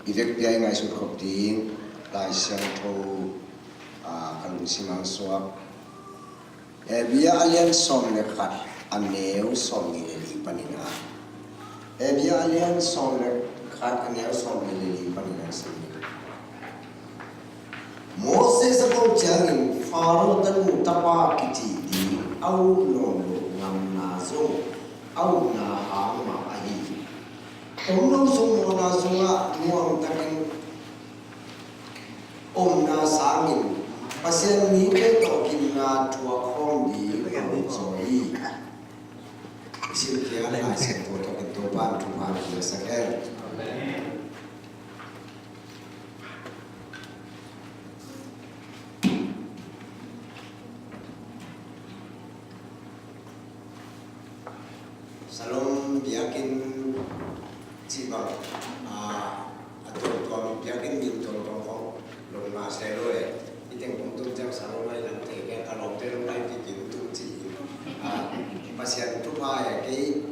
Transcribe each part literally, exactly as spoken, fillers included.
I vekpi-a i ngaihsut khop ding Lai Siangtho, ah, ka lungsim ah suak. Hebru a lian sawm le khat, a neu sawmnih le li panin ah. Hebru a lian sawm le khat, a neu sawmnih le li panin ah sim ni. Moses a ko ciangin Faro tanu tapa kici ding a ut nawn loh ngamna zong a utna hang mah ahi. Om lo sung mawhna sungah nuamtakin omna sangin Pasian mite tawh gimna thuak khawm ding a ut zaw hi. I simkhiat Lai Siangtho tawh in Topa'n thupha piaksak hen. Shalom biakinn cih bang, ah, a tuamtuam biakinn min tuamtuam khong lawm ngah se lo e. I teng kong tun ciang Shalom a i lam te ka lawmte lo lai pikin tun ci. Ah, Pasian thupha e kei,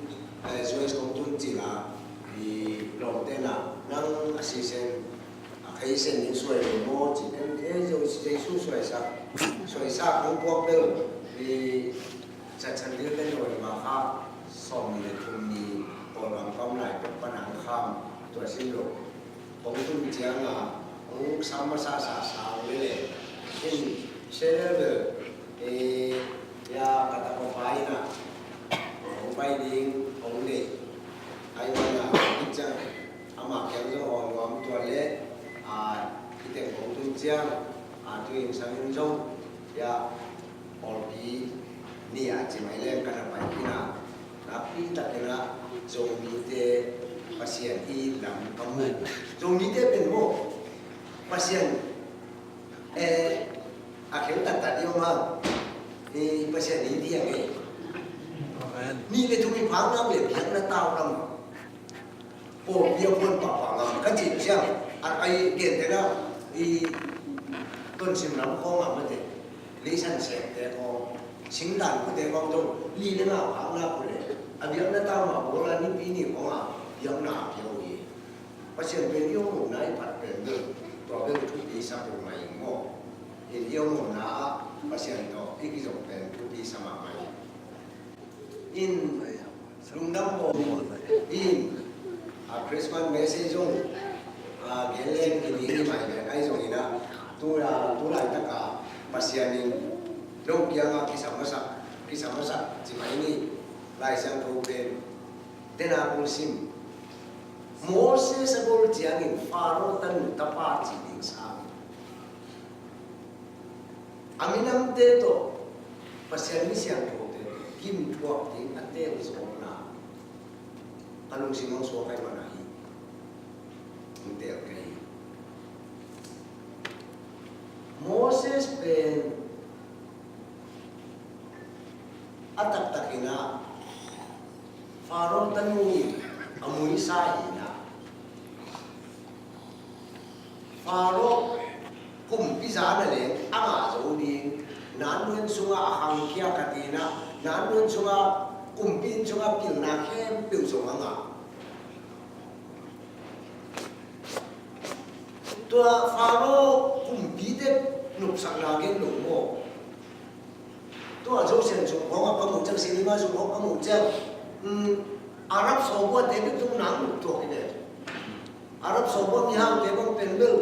eh, U S kong tun ci la i lawmte na nang a sisen a kei sen ning suai lo maw ci ken e Jesu suaisak, suaisak kong puak bel i Chatchan dil pen lo i ma kha sawm ni le thum ni Kawlgam kam lai pek pan ang kham tua sin lo. Kong tun ciang a kong sam masa sa sa le le in se le le e ya ka ta ko pai na kong pai ding kong nei ai ma na kong ciang ama kiang zong aw nuam tua le a i teng kong tun ciang a tu in sang in zong ya Pawlpi ni a ci mai leng ka na pai khin a, nakpi takin a Zomite Pasian i lam ka mu. Zomite pen maw Pasian, eh, a kheu taktak i om a, eh, Pasian i diang e. Amen. Nih le thum i phak lam le biakna tau lam. Pawlpi a puan pahpah ngam ka cih ciang a, a i gentehna i Tonsim lam khawng a mate, Leisan Semte khawng, Singdan khute khawng zong li le nga phakna khu le a biakna tau mah bawl a nipi ni khawng a biakna a pia uh hi. Pasian pen i om umna i phat pen bel tua bel thupi sa peuhmah ing maw? In i om umna ah Pasian tawh i kizong pen thupi sa mahmah ing. In lungdam bawm in a Christmas message zong a gen leng i ding hi mai ve ai zong in a tu a tu laitak a Pasian in no kiang a kisam masak kisam masak ci mai ni. Lai Siangtho pen den a kong sim Moses a gol ciangin Faro tanu tapa ci ding sang a minamte tawh Pasian mi siangthote tawh gimthuak ding a teel zawkna ka lungsim hong suak ai man ahi. Hong teel ka hi. Moses pen a taktakin ah Faro tanu in a muisa hi na Faro kumpi zan a leng a ngah zo ding. Nannuan sungah a khangkhia ka tina nannuan sungah kumpi in sungah pilna khempeuh zong a ngah. Tua Faro kumpite nopsakna gen lo maw? Tua Zosian sung khawngah ka muh ciang, cinema sung khawngah ka muh ciang, um, Arab sawbuate bek zong nang luk tuak hi ve. Arab sawbua mihaute bang pen bel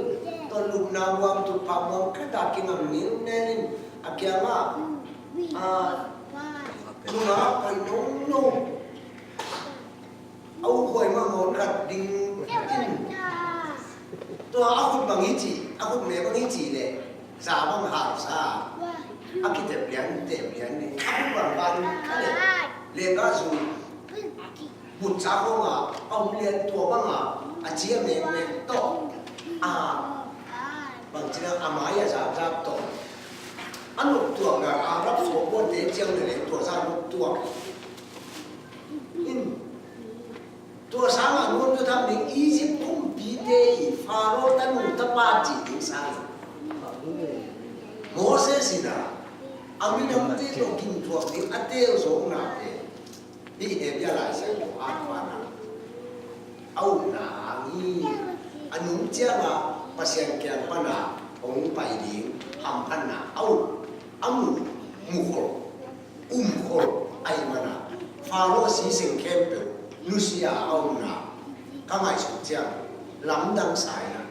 tua lupna buang tutphah buang khata kingam nilnel in a kiangah, ah, nunga pai nono. A ukhuai mahmah khat ding in tua a khut bang hi ci, a khut me bang hi ci leh za bang halsa a kitep lian tep lian ni a khut bang bang kha leh leh ka zu butsa khawngah a hum lian tua bangah a cia mekmek tawh a bang cina a mai a zapzap tawh a noptuakna a rap suak buatte ciang na leh tua za noptuak in. Tua sangah nuam tua tham ding Egypt kumpite i Faro tanu tapa cih ding sangah Moses in a a minamte tawh gimthuak ding a teel zawkna pen hih Hebru Lai Siangtho a pan a a upna hang hi. A A nung ciangah Pasian kiang pana hong pai ding hamphatna a um, a mu, mukhol, umkhol ahih mana Faro siseng khempeuh nusia a omna ka ngaihsut ciang lamdang sa in ah,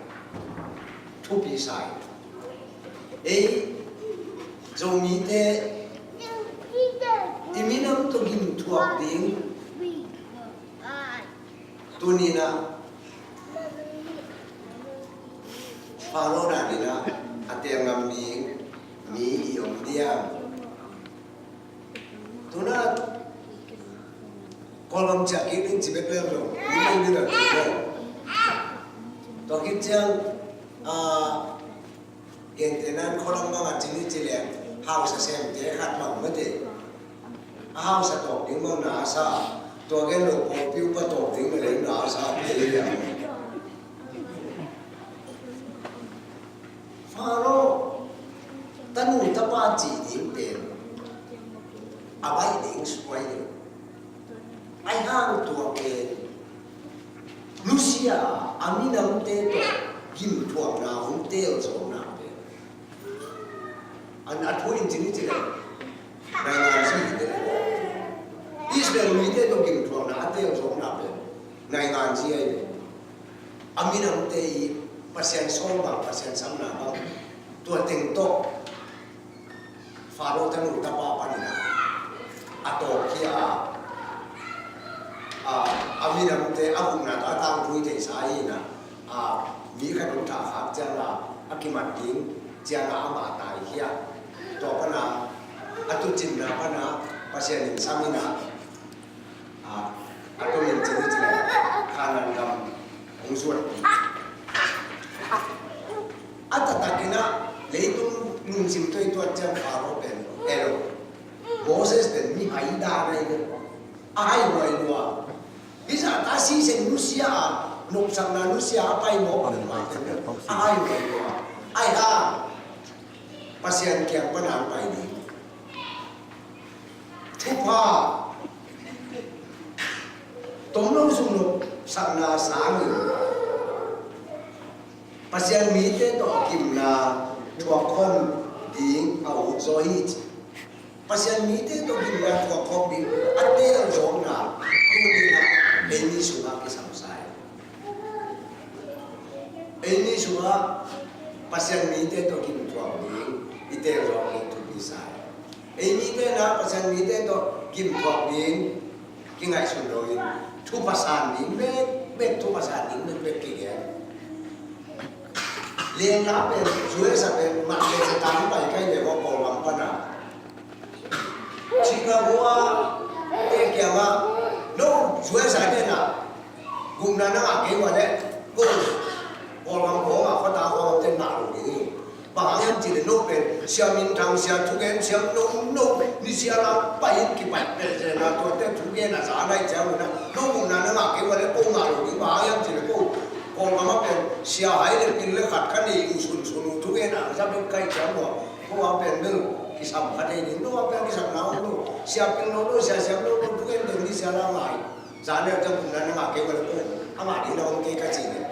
thupi sa in ah. Ei Zomite i minam tawh gimthuak ding tuni-in ah Faro danin ah a teel ngam ding mi i om diam? Tuna Kawlgam ciah kik ding ci bek lel lo, mi ding ding lo. Tua khit ciang, ah, gentehna in Kawlgam bangah ci ni ci leng hausa semte khat bang mate. A hausa tawk ding bang na a sa, tua gen lo pawlpi upa tawk ding bang na a sa te hi a. Faro tanu tapa cih ding pen a baih ding suai ding. Ahi hang tua pen nusia a minamte tawh gimthuakna hong teel zawhna pen an a thu in ci ni ci leng nainganzi hi de. Israel mite tawh gimthuakna a teel zawhna pen nainganzi ahi de. A minamte i Pasian sawl bang, Pasian samna bang, tua teng tawh Faro tanu tapa panin a tawpkhia a, a, a minamte a gupna tawh a tangthu i theihsa hi in a, a, mi khat hong thahkhak ciangin a kimat ding ciangin amah taikhia. Tua panin a tuucinna panin Pasian in sam in a, a, a tawpin ci ni ci leng Kanaan gam hong zuat. A taktakin a leitung lungsim tawh i tuat ciang Faro pen, elo, Moses pen mi hai dan ahi ve. A haihuai lua. Hi zah ta siseng nusia a, nopsakna nusia a pai mawk a, a haihuai lua. Ahi hang Pasian kiang panin pai ding. Thupha, tomno sung nopsakna sangin Pasian mite tawh gimna thuak khawm ding a ut zaw hi ci. Pasian mite tawh gimna thuak khawm ding a teel zawhna tuni-in a eimi sungah kisam sa hi. Eimi sungah Pasian mite tawh gimthuak ding i teel zawh ding thupi sa hi. Ei mite in a Pasian mite tawh gimthuak ding kingaihsun lo in, thupha san ding bekbek, thupha san ding bekbek kigen. Lenna pen, U S A pen, mah pen sa tang pai kai le ko Kawlgam panin a Chicago a te kiangah, no U S A te na gupna na ngah kei ua leh, ko Kawlgam kong a khuata kong te ngah lo ding hi. Bang hang hiam cih leh no pen Sia Min Thang, Sia Thu Gen, Sia no no ni sia la pai in kipai pen sia na tuate thu gen a za nai cia mu na, no gupna na ngah kei ua leh ko ngah lo ding. Bang hang hiam cih leh ko Kawlgam a pen sia hai le pil le khat ka nei uh sunsun uh thu gen a za pen kai cia mu a. Ko a pen bel kisam kha thei ding, no a pen kisam na om lo. Sia pil no lo, sia siam no lo, thu gen ding ni sia la ngai. Zan le zan gupna na ngah kei ua leh ko a ngah ding na om kei ka ci leh,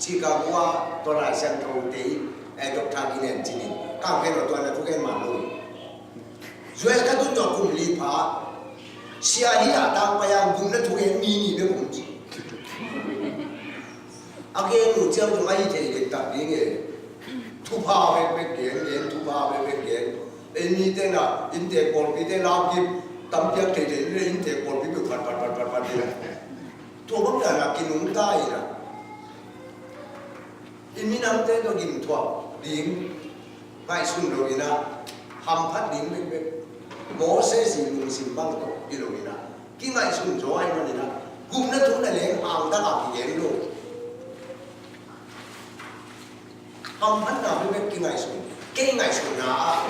Chicago a tua Lai Siangtho te, eh, Doctor Ginen ci ni, kang khen lo tua na thu gen man lo. U S ka tun tua kum li pha, sia hi a tang pai a gupna thu gen mi ni bek om ci. A gen uh ciang zong a hi thei dektak ding e. Thupha bekbek gen, gen thupha bekbek gen. Ei mite na inntek pawlpite lam kip tampiak thei thei in le inntek pawlpi bek phat phat phat phat phat ding. Tua bang dan a kinungta in a, i minamte tawh gimthuak ding ngaihsun lo in a, hamphat ding bekbek Moses i lungsim bang tawh hi lo in a, kingaihsun zaw ahih manin a, gupna thu na leng hang tak a kigen lo. Hamphatna bekbek kingaihsun, kei ngaihsutna ah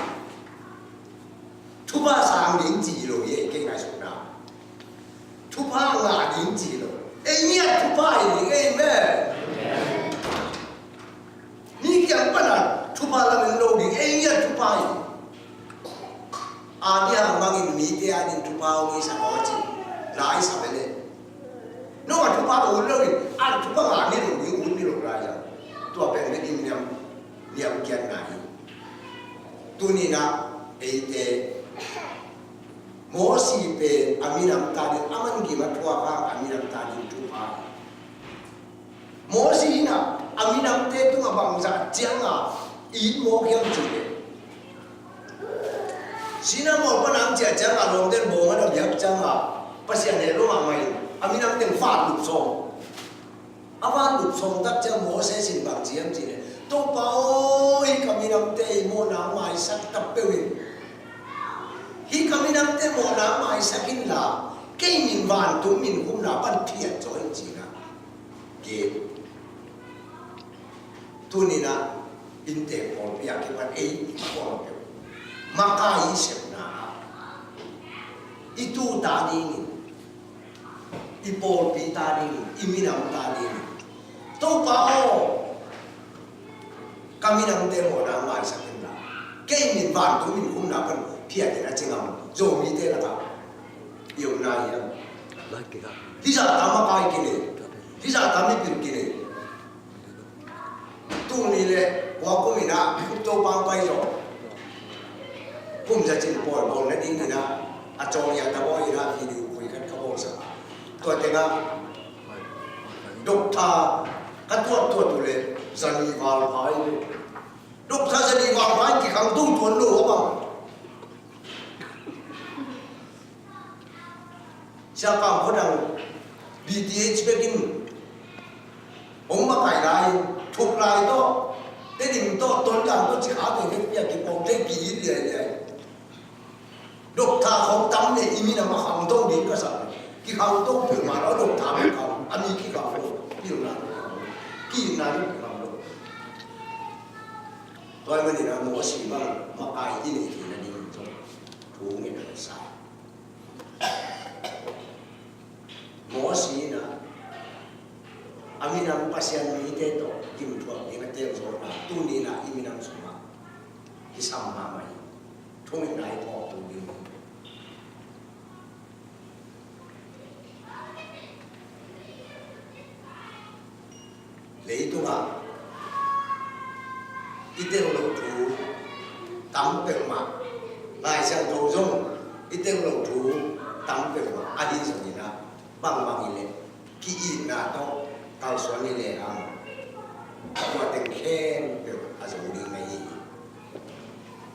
thupha sang ding ci lo hi, kei ngaihsutna. Thupha ngah ding ci lo. Ei ngiat thupha hi ding, amen. Mi kiang pana thupha lamen lo ding, ei ngiat thupha hi. A ni hang bangin mite a ding thupha hong i sa aw ci. Lai sa bele. No a thupha ut lo in, a thupha ngah ni lo ding, ut ni lo lai a. Liamkiatna hi. Tuni-in ah eite Mosi pen a minam ta ding, a man gim a thuak hang a minam ta ding thupha hi. Mosi in ah a minamte tungah bangzah ciangin it mawk hiam cih leh, Sinai mual pan a hong ciah ciangin a lawmte'n bawng a na biak ciangin Pasian heh lo mahmah in a minam teng vanlup sawm. A vanlup sawm tak ciang Moses in bang ci hiam cih leh, Topa aw, hih ka minamte i mawhna maisak ta peuh in, hih ka minamte mawhna maisak inla, kei min vantung min humna pan phiat zaw in, ci-in ah gen. Tuni-in ah inntek pawlpi a kipan ei i pawlpi makai i sepna ah i tu ta dingin, i pawlpi ta dingin, i minam ta dingin, Topa aw, ka minamte mawhna maisak inla, kei min vantung min humna pan phiat in, a ci ngam Zomite lakah i omna hiam? Hih zahta makai kinei, hih zahta mipil kinei. Tuni leh kua kum in ah Topa hong pai zaw, kum za cin pawi bawl nadingin ah a cawng ia ta bawi in ah video khui khat ka bawlsak. Tua tengah doctor ka tuattuat uh leh zani val pai leh, doctor zani val pai kikhang tung tuan lo a bang. Siapa khuadang B T H bekin hong makai lai, thuk lai tawh, Tedim tawh, Tonzang tawh, Cikha tawh, Vekpi ah kipawk thei ki-it liailiai. Doctor khawng tam leh i minam a khangto ding ka sa. Kikhangto peuhmah lo, doctor bek khang, a mi kikhang lo, pilna lo, ki-itna lo kikhang lo. Tua ahih manin ah Mosi bang makai i neih theihna ding zong thu ngen a sa. Mosi in ah a minam Pasian mite tawh gimthuak ding a teel zawhna tuni-in ah i minam sungah kisam mahmah hi. Thungetna i phawktu ding. Leitungah i tel loh thu tam peuhmah, Lai Siangtho zong i tel loh thu tam peuhmah, ahi zongin ah bangbang hi leh ki-itna tawh kalsuan hi lehang, tua teng khempeuh a zo ding na hi hi.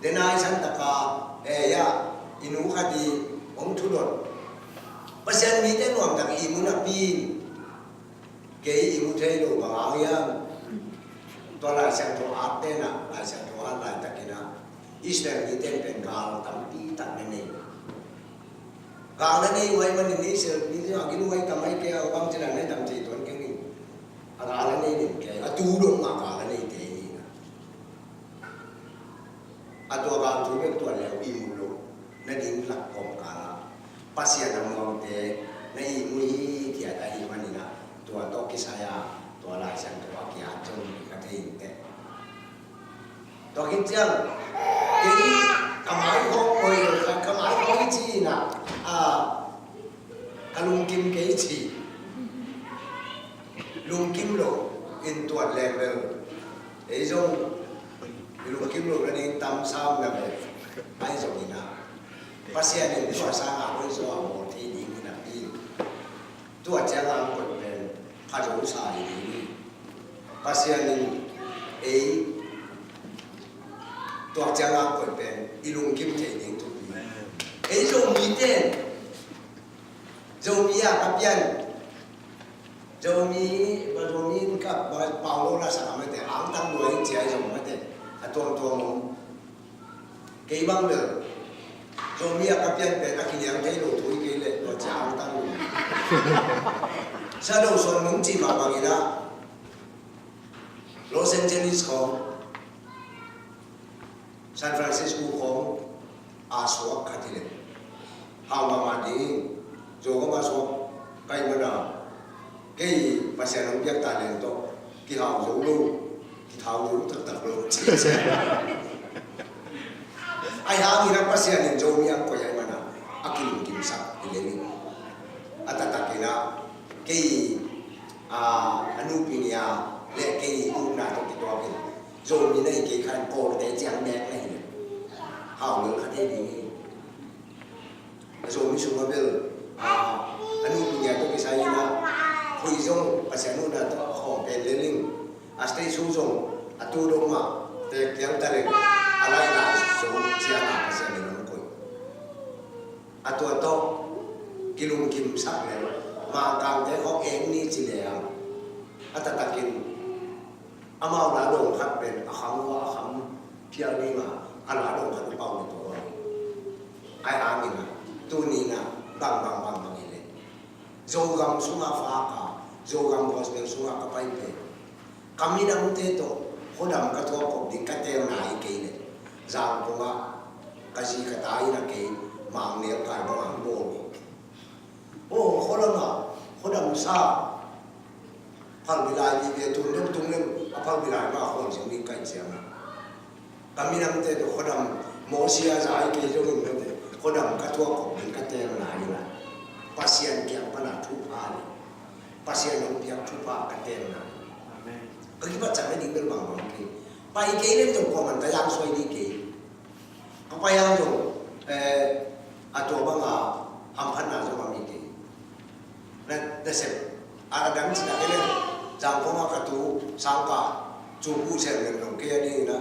Denai santaka, eh, ya, i nu khat i hong thudot. Pasian mite nuamtak i mu napi in, kei i mu thei lo bang hang hiam? Tua Lai Siangtho at tenah, Lai Siangtho at laitakin ah Israel mite pen gal tampi tak na nei. Gal na nei uh ahih manin Israel mite a gil uh a i tam a i kei a bang ci dan na i tam ci tuan keng in. A gal a nei ning kei a tu dong mah gal a neite hi na. A tua gal thu bek tuan leh i mu loh nading lak kawmkal ah Pasian a muangte na i mu hi, kiat ahih manin ah tua tawh kisai a tua Lai Siangtho a kiat zong ka thei in teh. Tua khit ciang kei ka mai khawng, oi, ka, ka mai khawng i ci in ah, a, ka lungkim kei ci. Lungkim lo in tuat leng bel ei zong i lungkim lo nading tam sam na ve. Ahi zongin ah Pasian in tua sangin a hoih zaw a bawl thei ding hi napi in, tua ciangin a koih pen pha zo sa hi ding hi. Pasian in ei tua ciangin a koih pen i lungkim thei ding thupi. Ei Zomite in Zomi a ka pian, Zomi, ba Zomi in ka, ba Paulo la sa mate, angtang lua in cia zong mate, a tuamtuam om. Kei bang bel Zomi a ka pian pen a kiniang thei lo thu hi kei leh tua cia angtang lua. Sa do suan nung ci mah bangin ah Los Angeles khawng, San Francisco khawng a suak khat hi leh hau mahmah ding. Zogam a suak ka hih manin kei Pasian hong piak talent tawh kihau zo lo, kithau zo taktak lo. Ahi hangin ah Pasian in Zomi a koih ahih manin a kilungkimsak hi leh ni. A taktakin ah kei, a, a nupi nia leh kei ukna tawh kituakin Zomi na hi kei khan Kawlte ciang nek na hi le hau lel kha thei ding hi. A Zomi sungah bel, a, a nupi ngiat tawh kisai in a, khui zong Pasian nunna tawh a khawm pen lel in, a state su zong a tu dong mah teek tiang ta leng, a laih lai zong ciang a Pasian in hong koih. A tua tawh kilungkimsak lel, Mangkangte khawng eng ni ci leng, a taktakin amau la dong khat pen a khang uh a, a khang phial ding a, a la dong khat uh pau ni tua. Ai hangin a, tuni in a, bang bang bang bang hi le, Zogam sungah fak a, Zogam gospel sungah ka pai pen, ka minamte tawh khuadam ka thuak kop ding ka teelna hi kei le, Zangkong ah ka zi ka ta in a, kei Mangnel kai bang a bawl hi. Aw, khualam ah khuadam sa phalbi lai vive, tun deuh tung leng a phalbi lai mah khuan zing ding ka hih ciangin, ka minamte tawh khuadam, Mosia zai kei zongin mate, khuadam ka thuak kop ding ka teelna hi a, Pasian kiang pana thupha le Pasian hong piak thupha ka teelna hi. Amen. Ka kipat ciang a ding bel bang bang kei. Pai kei leng zong kuaman ka yang suai ding kei. Ka pai hang zong, eh, a tua bang a hamphatna zong a mi kei. Na, na sep a, a dang cih tak leh, Zangkong a ka tu sangkah cu buh sem lem zong kei a ding in a,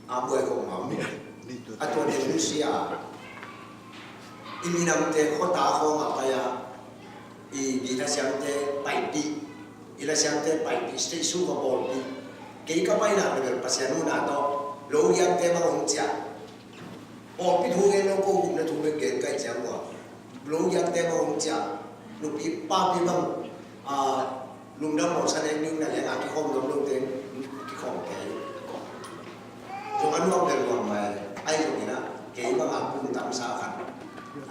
a buai kong mau mi. A tua ding nusia. I minamte khuata khawng a pai a, i guitar siamte paipih, i la siamte paipih, stage show ka pawlpih. Kei ka paina bel Pasian nunna tawh lo giakte bang hong ciah. Pawlpi thu gen lo, ko gupna thu bek gen ka hih ciang ua, lo giakte bang hong ciah. Nupi papi bang, a, lungdam mawh sa nek ding na leng a kikhawm nuam lote kikhawm kei. Zong a nuam bel nuam mai, ahi zongin a, kei bang a pum tamsa khat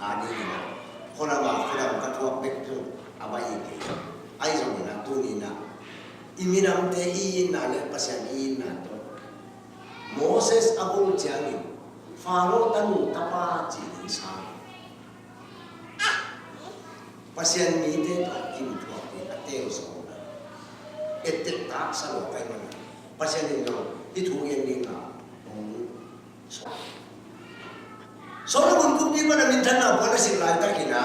a ding in a, khuadam a, khuadam ka thuak bek zong a baih hi kei. Ahi zongin a, tuni in a, i minamte i itna le Pasian i itna tawh Moses a bul ciangin Faro tanu tapa ci ding sang. Pasian mite tawh a kim thuak ding a teel sawm a, ettek taksa lo kai man. Pasian in zong i thu gen ding a hong Solomon kumpipa na minthanna puan a sin laitakin a,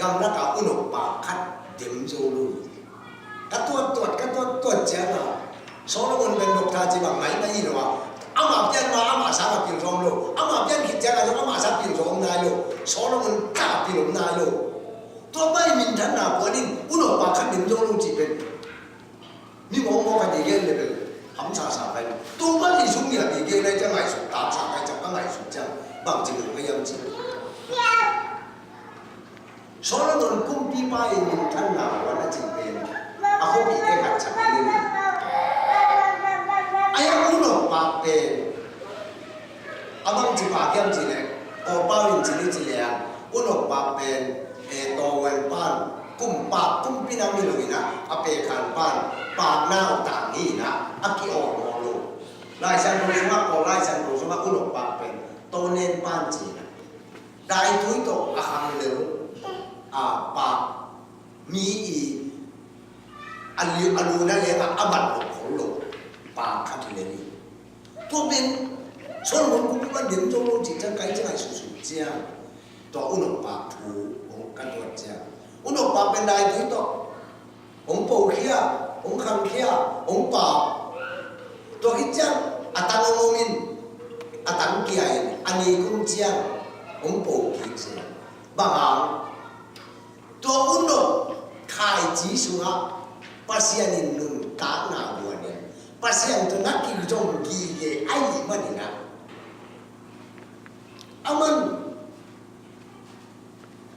gamlak a unok pak khat dem zo lo. Ka tuattuat, ka tuattuat ciang a, Solomon pen doctor ci bang maimai hi lo a, ama pian ma ama sang a pil zawm lo, ama pian khit ciang a zong ama sang pil zawm nai lo, Solomon ca pil om nai lo. Tua pai minthanna puan in unok pak khat dem zo lo ci pen mi mawkmawk a dih gen le bel hamsasa pai. Tua pai i sum nia dih gen lai ciang ngaihsut taksa pai ciang ka ngaihsut ciang bangci lo ka hiam ci. Solomon kumpipa in minthanna puan a cih pen a khuapihte khat cak in a, a hiang unok pak pen a bangci pak hiam cih leh, Kawlpau in cih ni cih leh a, unok pak pen, eh, tawhuan pan, kum pak, kumpi nam hi lo in a, a pekhan pan pakna uh tang hi in a, a ki-awlmawl lo. Lai Siangtho sungah, Kawl Lai Siangtho sungah unok pak pen tawnen pan ci in a, daitui tawh a khang lel a pak mi i a lu, a luna lengah a bat lo khol lo pak khat hi lel hi. Tua pen Solomon kumpipa dem zo lo cih ciang kai ciang ngaihsutsut ciang tua unok pak thu hong ka tuat ciang, unok pak pen daitui tawh hong pokhia, hong khangkhia, hong pak. Tua khit ciang a tang hong om in, a tang kia in, a ni kum ciang hong po kik se. Bang hang? Tua unok khaici sungah Pasian in nuntakna guan in, Pasian tawh na kizom gige ahih manin a, aman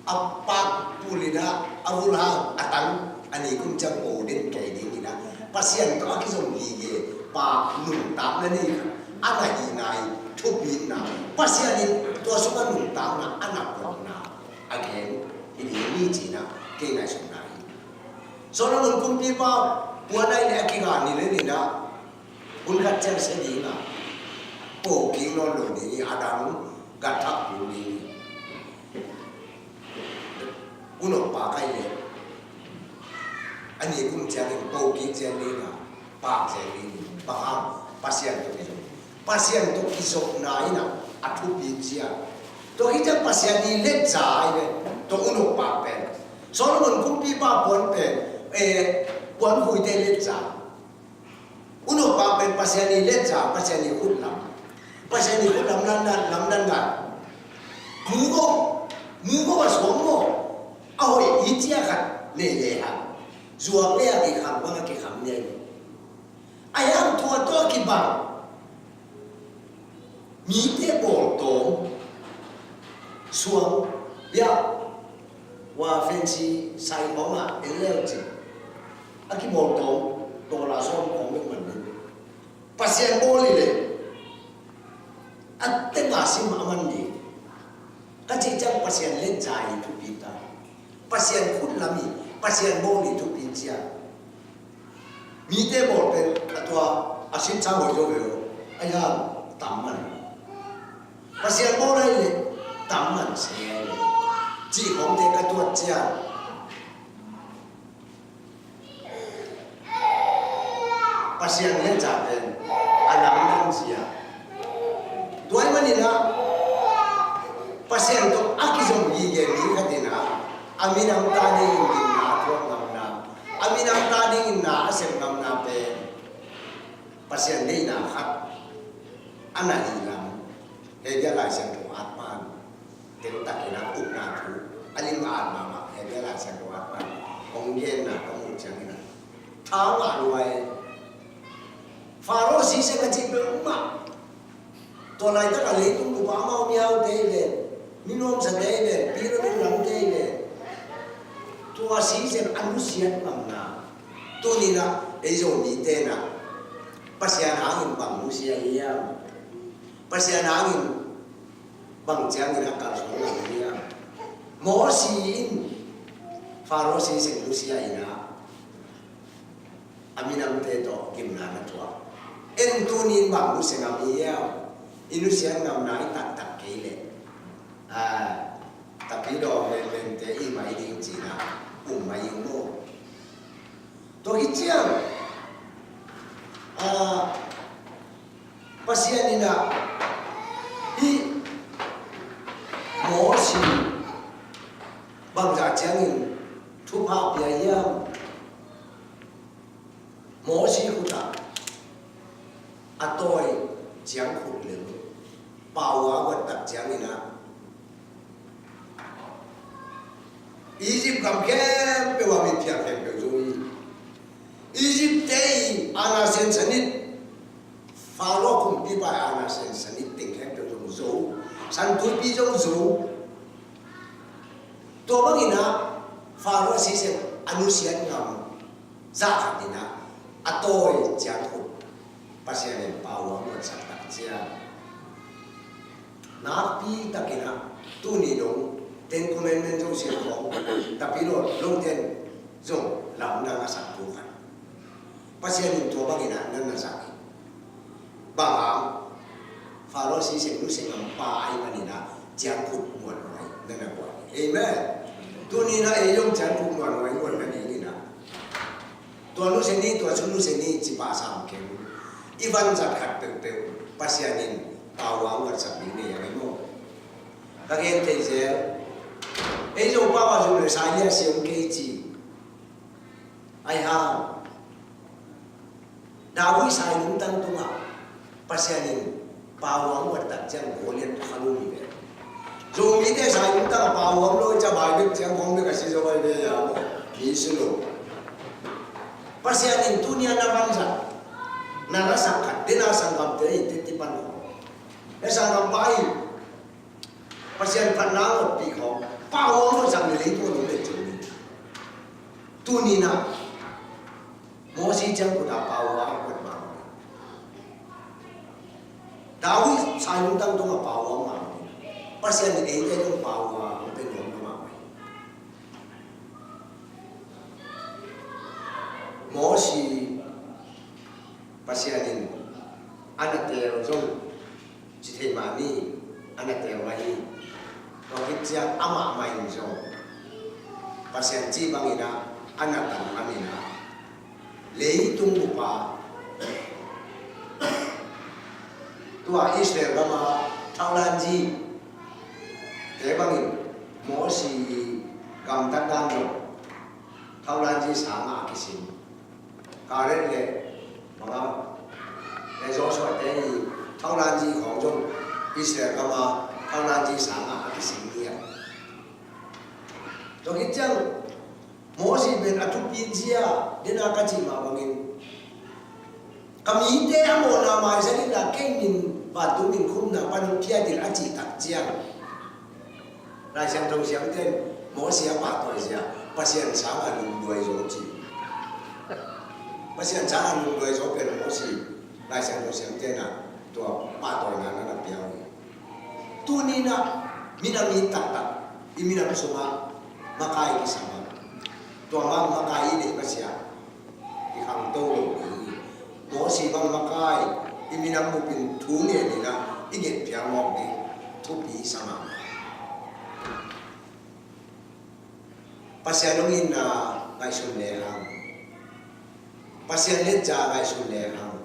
a pak pul in a, a vul hang a tang, a ni kum ciang po den kei ding in a, Pasian tawh a kizom gige pak nuntakna nei khat a na hihna hi. Thupitna, Pasian in tua sungah nuntakna a na pawtna a gen hi ding hi ci-in a kei ngaihsutna hi. Solomon kumpipa puan ahih leh a kigan hi lel in a, hun khat ciang sia ding a, po kik nawn lo ding hi, a dang gat thak kul ding hi. Unok pak ahih leh a ni kum ciangin po kik ciang ding a, pak ciang ding hi. Bang hang? Pasian tawh kizop. Pasian tawh kizopna in ah a thupi cia. Tua khit ciang Pasian i letza ahi ve. Tua unok pak pen, Solomon kumpipa puan pen, eh, puankhuite letza. Unok pak pen Pasian i letza, Pasian i khutlam. Pasian i khutlam lamdang, lamdang dan. Mu maw, mu maw, a suang maw, a hoih i cia khat nei le hang, zuak le a kikham bang a kikham ni ahi ve. A hiang tua tua kibang. Mite bawltawm suang, bia, wa, fancy sai khawng ah en leu cin, a kibawltawm dollar sawm khawng bek man ni. Pasian bawl hi leh a teng a sim a man ni. Ka cih ciang Pasian letza i thupi ta. Pasian khutlam i, Pasian bawl i thupi cia. Mite bawl pen a tua a sin sa hoih zo ve lo. A hiang tam man. Pasian bawl ahi leh tam man se ahi leh, cih khawngte ka tuat ciang, Pasian letza pen a lamdang sia. Tua ahih manin ah Pasian tawh a kizom gige mi khat in ah a minam ta dingin gimna a thuak ngamna, a minam ta dingin na a sep ngamna pen Pasian deihna khat a na hi lam. Hebru Lai Siangtho at pan, tel takin a ukna thu a lim a at mahmah. Hebru Lai Siangtho at pan hong genna ka muh ciangin a tha ngah lua e. Faro siseng a cih pen um mah. Tua laitak a leitung bup a amau miaute hi ve, mi nuamsate hi ve, pyramid lamte hi ve. Tua siseng a nusiat ngamna. Tuni-in ah ei Zomite in ah Pasian hangin bang nusia hiam? Pasian hangin bang ciangin a kalsuan ngam hiam? Mosi in Faro siseng nusia in ah a minamte tawh gimna na tuak. En tuni-in bang nusia ngam hiam? I nusia ngamna i taktak kei leh, a, tapidaw menmente i mai ding cihna um mai ing maw? Tua hi ciang, a, Pasian in ah hih Mosi bangzah ciangin thupha pia hiam? Mosi khut ah a tawi ciangkhut lel, pau a guat tak ciangin ah Egypt gam khempeuh a mitphiat khempeuh zo hi. Egypt-te i aana siansanit, Faro kumpipa i aana siansanit teng khempeuh zong zo, San Tuipi zong zo. Tua bangin ah Faro siseng a nusiat ngam zah khat in ah a tawi ciangkhut Pasian in pau a guatsak tak ciang, nakpi takin ah tuni dong Ten Commandment zong sian khawng, tapidaw lawmten zong lamdang a sak tu khat. Pasian in tua bangin ah na na zak hi. Bang hang? Faro siseng nusia ngam pa ahih manin ah ciangkhut muanhuai na na guan hi. Amen. Tuni-in ah ei zong ciangkhut muanhuai guan na dingin ah, tua nusia ni, tua sung nusia ni ci pah sam kei un. I vanzat khat peuhpeuh Pasian in pau a guatsak ding nei a hi maw? Ka gen thei zel. Ei Zopau a zum le sai lia siam kei ci. Ai hang, David sai lungtang tungah Pasian in pau a guat tak ciang Goliath kha lum hi ve. Zomite sai lungtang a pau a om lo, i cabai bek ciang khong bek a si zo ai ve ya maw? Mi si lo. Pasian in tuni a na vanzat, na na sak khat, den a sanggamte in teti pan khong. Na sanggampa in Pasian phatna a ngotpih khawng, pau a ngotsak ni leitung a nung le cin ni. Tuni-in ah Mosi ciang kut a pau a ngotpih mah. David sai lungtang tungah pau a ngotpih mah. Pasian in eite tungah pau a ngotpih mah. Mosi Pasian in a na teel zong ci thei mah ni, a na teel mah hi. Tua khit ciang amah mah in zong Pasian cih bangin ah a na tan ngam in ah, leitung bup a Tua Israel gama thaulanzi te bangin Mosi gamtat dan lo thaulanzi sangah a kisim. Karet le mangam le Joshua te i thaulanzi khawng zong Israel gama thaulanzi sangah a kisim hi a. Tua khit ciang Mosi pen a thupi zia dena ka cih mah bangin ka mite a mawhna maisak inla kei min vantung min khumna pan hong pia ding a cih tak ciang Lai Siangtho siamten Mosi a pahtawi zia Pasian sang a lungduai zo ci. Pasian sang a lungduai zo pen Mosi Lai Siangtho siamten a tua pahtawina na na pia uh hi. Tuni-in ah minam i taktak i minam sungah makai kisam a, tua mah makai i neih masiah i khangto lo hi. Mosi bang makai i minam bupin thu ngen in ah i ngetphiang mawk ding thupi i sam a. Pasian hong itna ngaihsun lehang, Pasian letza ngaihsun lehang,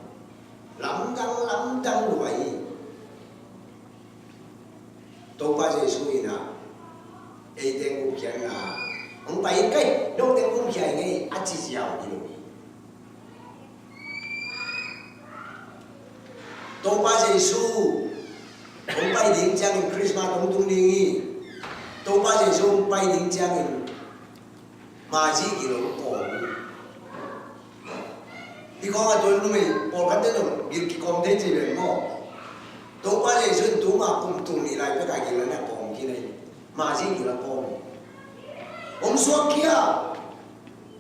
lamdang lamdang lua hi. Topa Jesu in ah eite gupkhiatna hong pai in, kei note gupkhia ing ei a ci ziau hi lo hi. Topa Jesu hong pai ding ciangin Christmas hong tung ding hi. Topa Jesu hong pai ding ciangin mazi gil hong kawm hi. Hi khawng a tuan numei pawlkhatte zong gil kikawm thei ci ven maw? Topa Jesu in tuma kum tul nih lai pek a gil a na kawm khin hi. Mazi gil a kawm hi. Hong suakkhia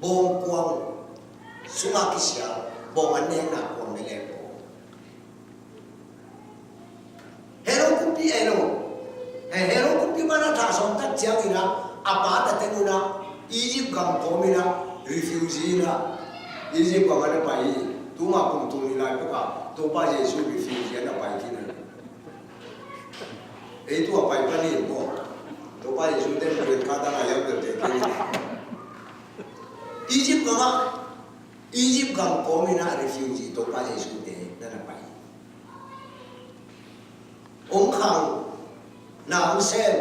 bawng kuang sungah kisial bawng an nekna kuang ne leng kawm. Herod kumpi elo. He, Herod kumpi mana thah sawm tak ciangin ah a pa ta teng un ah Egypt gam kawm in ah refugee in ah Egypt gam ah na pai hi. Tuma kum tul nih lai pek a Topa Jesu refugee a na pai khin hi. Ei tua pai panin maw? Topa Jesu ten pen ka tang a yam tel te khin hi. Egypt gam ah Egypt gam kawm in ah refugee Topa Jesu te na na pai. Hong khang, na hong sem,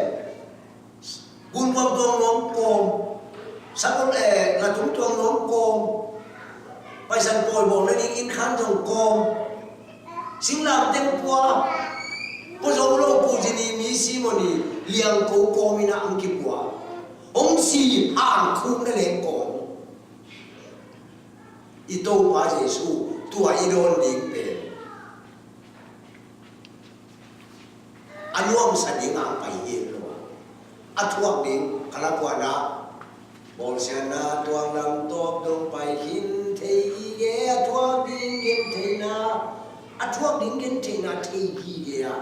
gunpuam tuang nuam kawm, sakol eh latung tuang nuam kawm, Paisan pawi bawlna ding inn khan zong kawm, singlamteng pua, pua zo lo pu zini mi simoni liangko kawm in ah hong kipua. Hong si hang khuk na leng kawm. I Topa Jesu tua i dawn ding pen a nuamsa ding a pai hi lo a, a thuak ding ka la kuan ah bawlsiatna tuang lam tawp dong pai khin thei hi ge, a thuak ding gen theihna, a thuak ding gen theihna thei hi ge a,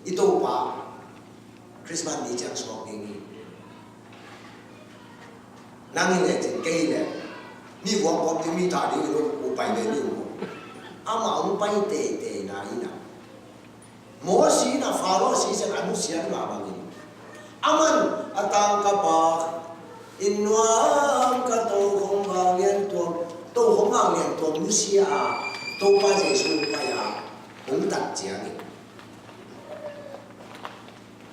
i Topa Christmas ni ciang suak ding hi. Nang hi lecin kei hi le ni huam huam ding mi ta ding hi lo, u pai ve ni u. Amah hong pai teitei na hi na. Mosi in a Faro sisen a nusiat mah bangin aman a tangka pa in nuam ka tokhom vanglian tuam, tokhom vanglian tuam nusia a Topa Jesu pai a hong tat ciangin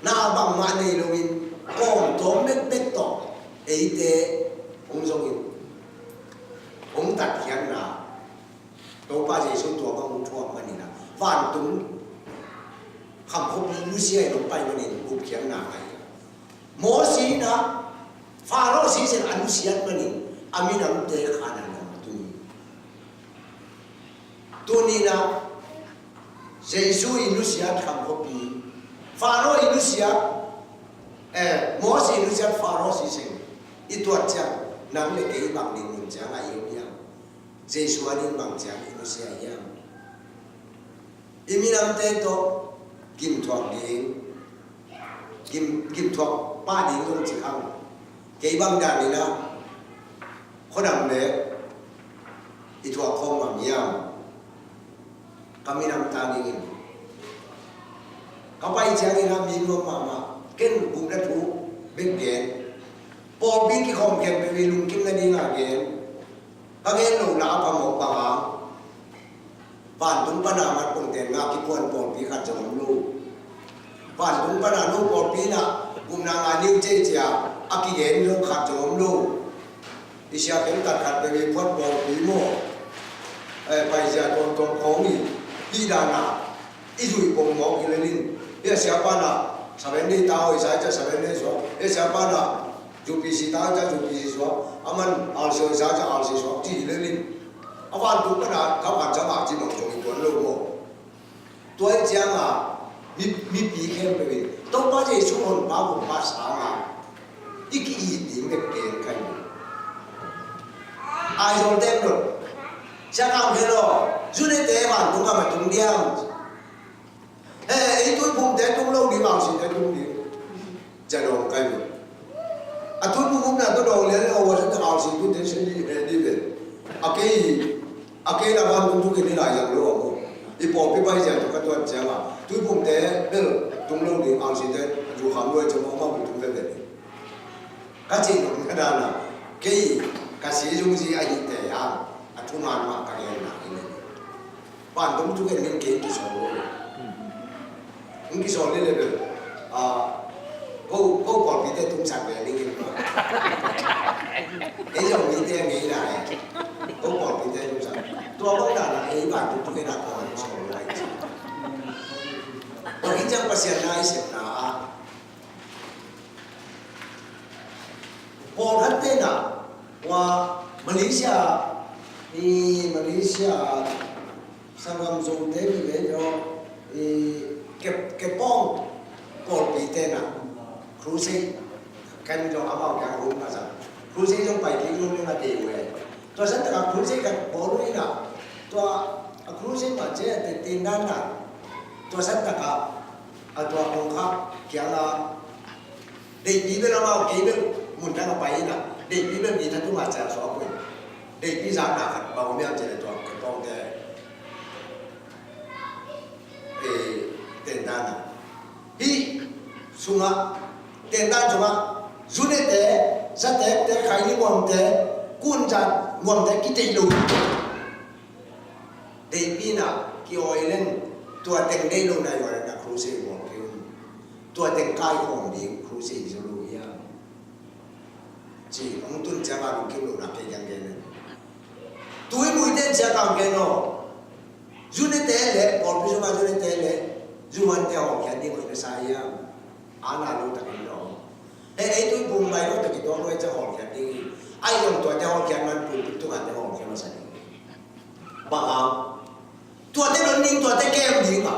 na bangmah nei loin kawmtawm bekbek tawh eite hong zongin hong tatkhiatna Topa Jesu tua bang hong thuak manin a vantung khamkhuapi nusia in hong pai manin gupkhiatna ngai. Mosi in a Faro sisen a nusiat manin a minamte khan a nuam tui. Tuni-in ah Jesu i nusiat khamkhuapi, Faro i nusiat, eh, Mosi i nusiat Faro sisen i tuat ciang nang le kei bang ding mun ciang a i om hiam? Jesu a ding bang ciang i nusia hiam? I minamte tawh gimthuak ding, gim, gimthuak pah ding zong ci khang. Kei bang danin ah khuadam le i thuak khawm ngam hiam? Ka minam ta dingin ka pai ciangin ah mi nuam mahmah, ken gupna thu bek gen, pawlpi kikhawm khempeuh i lungkim nading a gen, ka gen lo la a phamawh bang a Vantung pana mat pongten ngah kikuan pawlpi khat zong om lo. Vantung pana no pawlpi na gupna nga ning cei cia a kigen zong khat zong om lo. I sia khen tat khat peuh i phuat pawlpi maw? Eh, paizia tuamtuam khawng i hih dana i zui pong mawk hi lelin. Hih a sia pana Seven Day ta hoih sa i cia Seven Day suak. Hih a sia pana U P C ta i cia U P C suak. A man R C hoih sa i cia R C suak ci hi lelin. A vantung pana ka van sa ngah ci bang zong i tuan lo maw? Tua i cianga mi, mipi khempeuh in Topa Jesu honpa gumpa sanga i ki-it ding bek keng kai. Aizawl deng lo. Sia Kam Khen aw, Zunete vantung gam a tung diam? He, ei Tuiphumte tung lo ding, Ausinte tung ding. Cia dawng kai lo. A Tuiphum umna tawh dawng lian lo, a Wasante Ausinte tung ding sia ding he ding ve. A kei, a kei la vantung tung kei ni lai zang lo a maw. I pawlpi pai zia tawh ka tuat cianga Tuiphumte bel tung lo ding, Ausinte a tu kham lo a cia maw, amau tung bel bel. Ka cih nop ka dana, kei ka si zungzi ahih teh a, a thuman mah ka genna hi lel. Vantung thu gen ning kei kisawl lo. Ning kisawl ni lel. Ah, ko, ko pawlpite tungsak ve ning in. Ei zong mite a ngei lai. Ko pawlpite tungsak. Tua bang dana ei vantung thu gen a ko kisawl lo lai. Tua hi ciang Pasian na i sepna ah Pawlkhat tena ua Malaysia, i Malaysia sanggam Zote mi vei vei i ke, kepawng pawlpi tena crusade kan zong amau kiang hong ka zang. Crusade zong pai kik lo ning a dei uh e. Tua san taka crusade kan bawl uh ina. Tua a crusade ma ce a te tin dan na. Tua san taka a tua kong kha kiang a Deihpi bel amau kei bel mun dang a pai ina, deihpi bel mi tha tuma cia suak uh in. Deihpi zakna khat bang om hiam cih leh tua kepawngte, eh, tendan a. Hih sungah, tendan sungah, Zunete, Zatekte, Khaini Muamte, Kunzat Muamte kiteih lo. Deihpi na ki-awi leng tua teng deih lo na i awi leng na crusade bawl kei un. Tua teng kaikhawm ding crusade zo lo hiam? Ci hong tun ciang a lungkim lo na kei kiang gen leng. Tui muite ciang kang gen aw. Zunete le, pawlpi sungah Zunete le, Zuante hawlkhiat ding hoih na sa hiam? Ana lo takin lo. He ei tui pum mai lo takin tuang lo e ciang hawlkhiat ding hi. Ai zong tuate hawlkhiat man pum pum tungah te hawlkhiat masa ding hi. Bang hang. Tuate don ding, tuate kem ding a.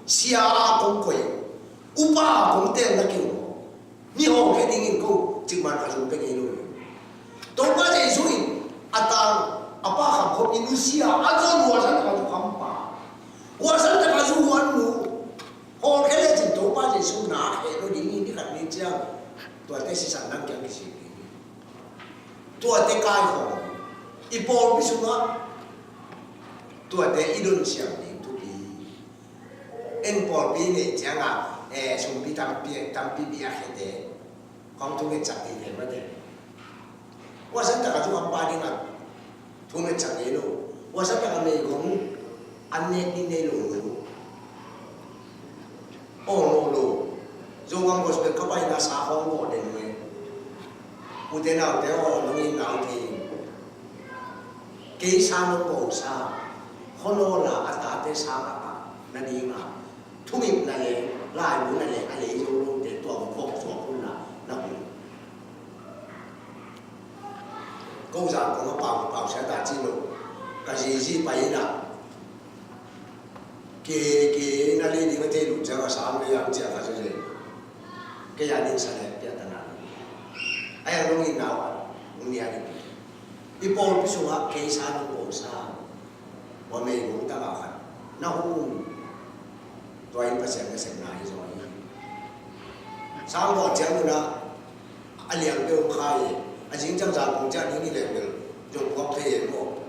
Sia a kong koih. Upa a kong tel na kei uh. Mi hawlkhia dingin ko cikman a zum pek ngei lo. Topa Jesu in a tang a pa kham khop in nusia a zon huasan taka zu kham pa. Huasan taka zu huan nu. Hawlkhia lecin Topa Jesu na kheh lo dingin ni khat ni ciang. Tuate sisan nang kiang kisik ding. Tuate kaikhawm. I pawlpi sungah tuate i don siam ding thupi. En pawlpi neih ciangah, eh, sumpi tampi, tampi bia khete. Kong thungetsak ding he mate. Huasan taka zu ampa dingah thungetsak ngei lo. Huasan taka meigong an nek ding nei lo lo. Aw lo lo. Zogam gospel ka paina sa hong aw den ve. Ute naute aw, nong in nau thei. Kei sa nong ko sa. Honawla a tate sa ngah a na ding a. Thungip na le, laibu na le, a lei zo lo te tua vok zuak hun na, na hun. Ko zang kong a pau, pau sia ta ci lo. Ka zizi pai na. Ke, ke na le ding a te lu ciang a sam le yang ciang a se le. Ke ya ding sa le pia ta na. A yang nong in nau a, nong nia ding. I pawlpi sungah kei sa nong ko sa. Ua meigong tangah khat na hum. Tua in Pasian nasepna hi zaw hi. Sang bawh ciang nunah a liang peuh khai. A zing ciang zang kong ciah ding hi leh bel zong puak thei e maw.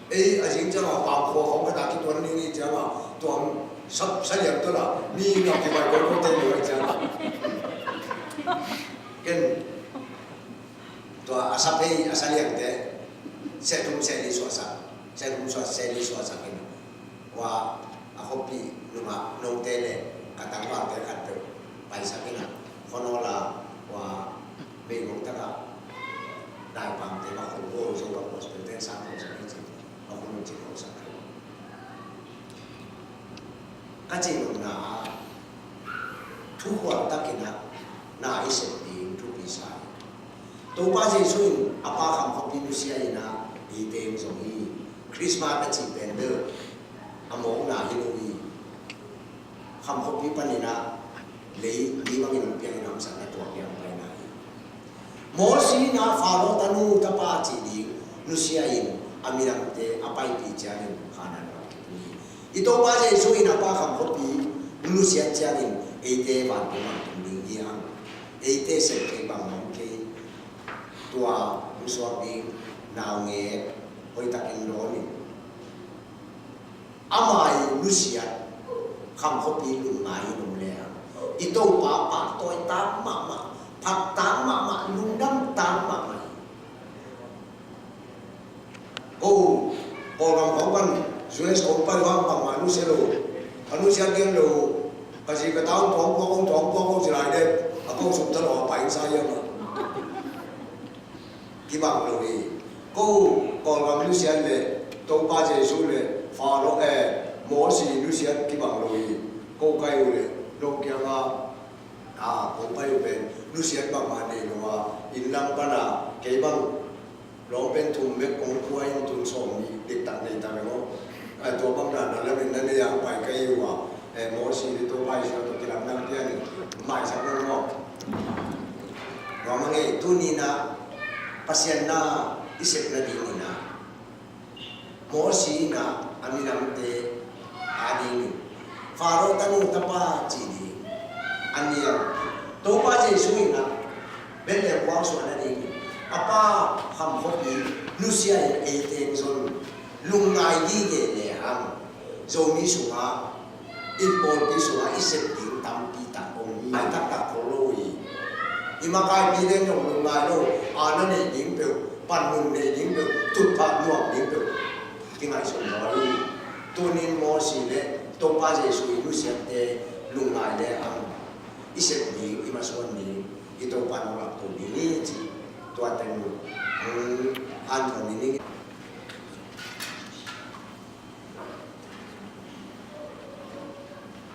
Ei a zing ciangah pamkhua khawng ka ta kituan ding hi ciangah tuam sa, sa liang tuan ah mi ngam kibai kawikawi te maw hi ciangah. Ken tua a sa phei a sa liangte seh thum seh li suahsak, seh thum suah seh li suahsak in. Ua Khuapi nungah note le ka tangvalte khat peuh paisak in ah, khuanawl a, kua meigong takah daipamte va khol uh, Zomi gospel te sang khol sak hi ci, va khol uh ci khol sak hi. Ka cih nopna ah, thukhual takin ah na i sep ding thupi sa hi. Topa Jesuh in a Pa kham khuapi nusia in ah eite hong zong hi. Christmas a cih pen bel a mawkna hi lo hi. Kham khuapi panin ah lei mi bangin hong piang in ah hong satna tua piang paina hi. Mosi in ah Faro tanu tapa cih ding nusia in a minamte a paipih ciangin Kanaan gam kitung hi. I Topa Jesuh in a Pa kham khuapi nusiat ciangin eite vantung gam tung ding hi hang. Eite sep thei bang om kei, tua hong suak ding naungek hoihtakin dawn in. Ama i nusiat kham khuapi lungngai in om le hang, i Topa pahtawi tak mahmah, phat tak mahmah, lungdam tak mahmah hi. Ko Kawlgam khawng pan U S kong pai uh hang bangmah nusia lo, a nusiat gen lo, ka zi ka ta hong tuang puak, hong tuang puak, hong ci lai dek, a ko sum ta lo a pai sa hiam a. Kibang lo hi. Ko Kawlgam nusiat le Topa Jesuh le Faro, eh, Mosi nusiat kibang lo hi. Ko kai uh le, lawng kiangah, a, ko pai uh pen nusiat bangmah nei lo a, inn lam pana kei bang lawng pen thum bek kong khua in tun sawm nih dektak nei ta ve maw. A, tua bang dan na lam in na nei a pai kai uh a, eh, Mosi le Topa Jesuh tawh kilamdang pian in maisak lo maw. Tua mah ngei, tuni in ah Pasian na i sep nading in ah Mosi in ah a minamte a ding in Faro tanu tapa cih ding a nial. Topa Jesuh in ah Bethlehem kuang suah nading in a Pa kham khuapi nusia in eite hong zon lungngai gige le hang, Zomi sungah, i pawlpi sungah i sep ding tampi tak om hi. Ai taktak khol lo hi. I makaipite zong lungngai lo, aana nei ding peuh, panmun nei ding peuh, tutphah nuam ding peuh kingaihsun lo hi. Tunin Mosi le Topa Jesuh i nusiatte lungngai le hang, i sep ding, i masuan ding i Topa nong lakto ding hi ci. Tua teng, hmm, an thawm i ning.